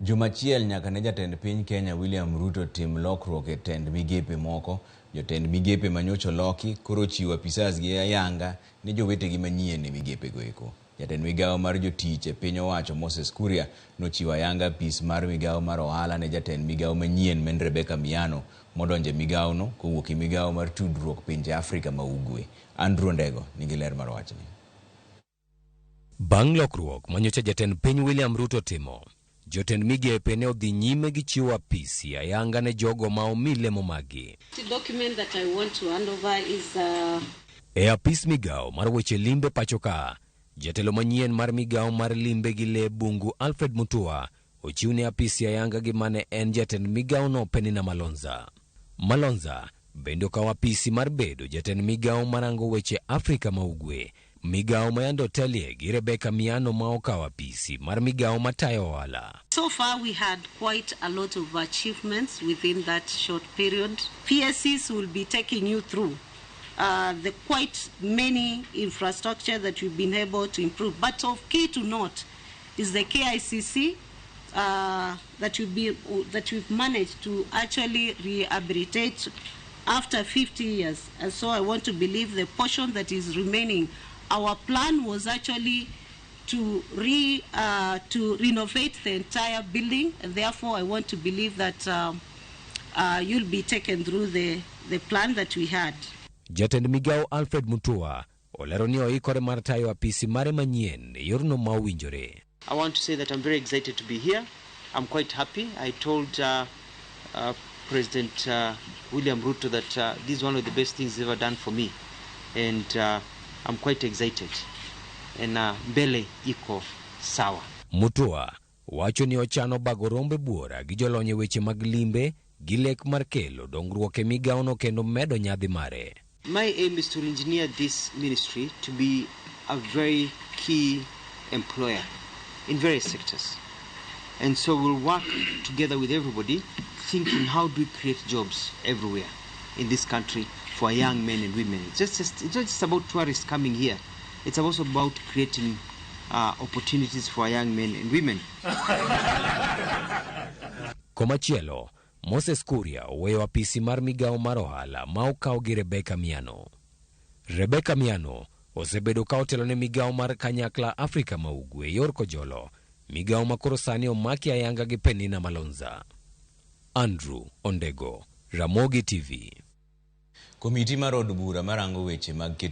Juma achiel nyaka ne jatend piny Kenya William Ruto tim lokruok e tend migepe moko. Jotend migepe manyocha oloki koro ochiwo apisas gi ayanga ne jowetegi manyien e migepego eko. Jatend migawo mar jotich e piny owacho Moses Kuria nochiwo ayanga apis mar migawo mar ohala ne jatend migawo manyien ma en Rebecca Miano modonjo e migawono kowuok e migawo mar tudruok pinje Afrika ma Ugwe. Andrew Ondego nigi ler mar wachni. Bang' lokruok manyocha jatend piny William Ruto timo, jotend migepe ne odhi nyime gi chiwo apisi ayanga ne jogo ma omi lemo maggi. The document that I want to hand over is E apis migawo mar weche limbe pacho ka, jatelo manyien mar migawo mar limbe gi lee bungu Alfred Mutua ochiwne apisi ayanga gi mane en jatend migawono Penina Malonza. Malonza bende okawo apisi mar bedo jatend migawo marango weche Afrika ma Ugwe, migawo ma yande otelie gi Rebecca Miano ma okawo apisi mar migawo matayo ohala. So far, we had quite a lot of achievements within that short period. PSCs will be taking you through the quite many infrastructure that we've been able to improve. But of key to note is the KICC that we've managed to actually rehabilitate after 50 years. And so I want to believe the portion that is remaining. Our plan was actually to renovate the entire building, and therefore I want to believe that you'll be taken through the plan that we had. Jatend migawo Alfred Mutua olero ni oikore mar tayo apisi mare manyien e yorno ma owinjore. I want to say that I'm very excited to be here. I'm quite happy. I told President William Ruto that this is one of the best things ever done for me. And I'm quite excited. And mbele iko sawa. Mutua wacho ni ochano bago rombe buora gi jolony e weche mag limbe gi lek mar kelo dongruok e migawono kendo medo nyadhi mare. My aim is to engineer this ministry to be a very key employer in various sectors. And so we'll work together with everybody, thinking how do we create jobs everywhere in this country for young men and women. It's not just about tourists coming here. It's also about creating opportunities for young men and women. Komachielo, Moses Kuria oweyo apisi mar migawo mar ohala ma okaw gi Rebecca Miano. Rebecca Miano osebedo ka otelo ne migawo mar kanyakla Afrika ma Ugwe yor kojolo, migawo ma koro sani omaki ayanga gi Penina Malonza. Andrew Ondego, Ramogi TV. Komiti mar od bura marango weche mag keto